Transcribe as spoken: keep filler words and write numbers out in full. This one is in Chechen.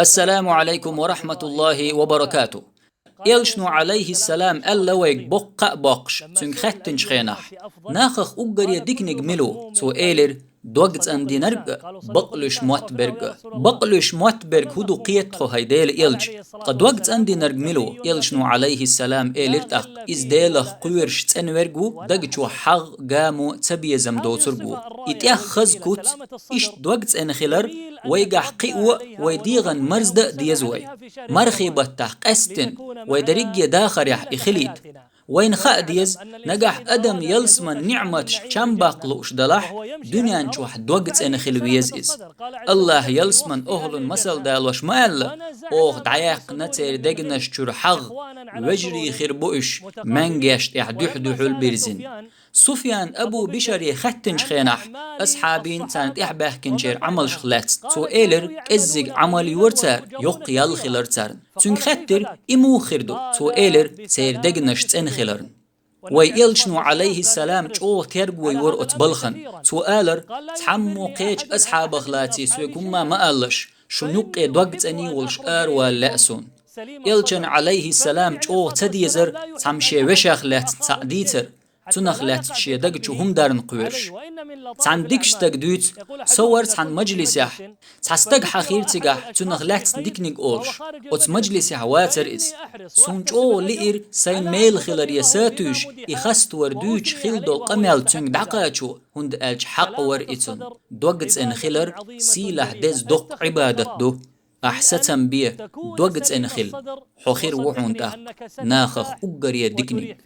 Ассаламу Ӏалайкум ва рахьматуллахӀи ва баракатухӀ. Элчано, Ӏалайхиссалам, аьлла вайга боккха кхаъ боккхуш, цуьнга хаьттинчу хенахь: «Нахах уггаре диканиг мила ву?» Цо элира: «Дог цӀандинарг а, бакълуьйш мотт берг а». «Бакълуьйш мотт берг хӀун ду кхета тхо, хӀай Делан элча? Ткъа дог цӀандинарг мила ву?» Элчано, Ӏалайхиссалам, элира тӀаккха: «Иза Делах кхоьруш цӀена верг ву, даг чохь хьагӀ, гамо, цабезам доцург ву». И тӀех хаза куц, иштта дог цӀена хилар, вайгахь кхио а, вай дегӀан марзда а деза вай. Мархий баттахь къаьсттина, вай дерриге дахарехь и хилийта. Вайна хаа деза, нагахь адам ялсаман ниӀматаш чам баккха лууш далахь, дуьнен чохь дог цӀена хила веза иза. АллахӀа ялсаман охӀлун масал далош ма аьлла: «Оха дӀаяьккхина церан дегнаш чуьра хьагӀ, вежарий хир бу уьш, маьнгеш тӀехь дуьхь-дуьхьал бирзина». Суфьян Абу Бишаре хаьттинчу хенахь, асхьабийн, царна тӀаьхьабаьхкинчеран Ӏамалшах лаьцна, цо элира: «КӀеззиг Ӏамал йора цара, йоккха ял хилира царна». Цуьнга хаьттира: «И муха хир ду?» Цо элира: «Церан дегнаш цӀена хиларна». Вай элчано, Ӏалайхиссалам, чӀогӀа терго йора оцу балхана. Цо алара: «Цхьаммо кхечу асхьабах лаций соьга хӀумма ма алалаш, шун юккъе дог цӀанийна волуш аравала лаьа суна». Элчанна, Ӏалайхиссалам, чӀогӀа ца дезара цхьамма шен вешех лаьцна цхьаъ дийцар, цунах лаьцна шен даг чу хӀума дарна кхоьруш. Цхьана дикачу стага дуьйцу: «Со вара цхьана мажлисехь, цхьа стаг хьахийра цигахь, цунах лаьцна диканиг олуш. Оцу мажлисехь вацара иза. Суна чӀогӀа лиира сайн мела хиларе сатуьйсуш, и хастор дуьйцуш хилла долу къамел цуьнга дӀакхачо, хӀунда аьлча хьакъ вара и цунна». Дог цӀена хилар сийлахь, деза, доккха Ӏибадат ду. Ахь сацам бе, дог цӀена хила, хьо хир ву хьуна тӀаккха нахах уггаре диканиг.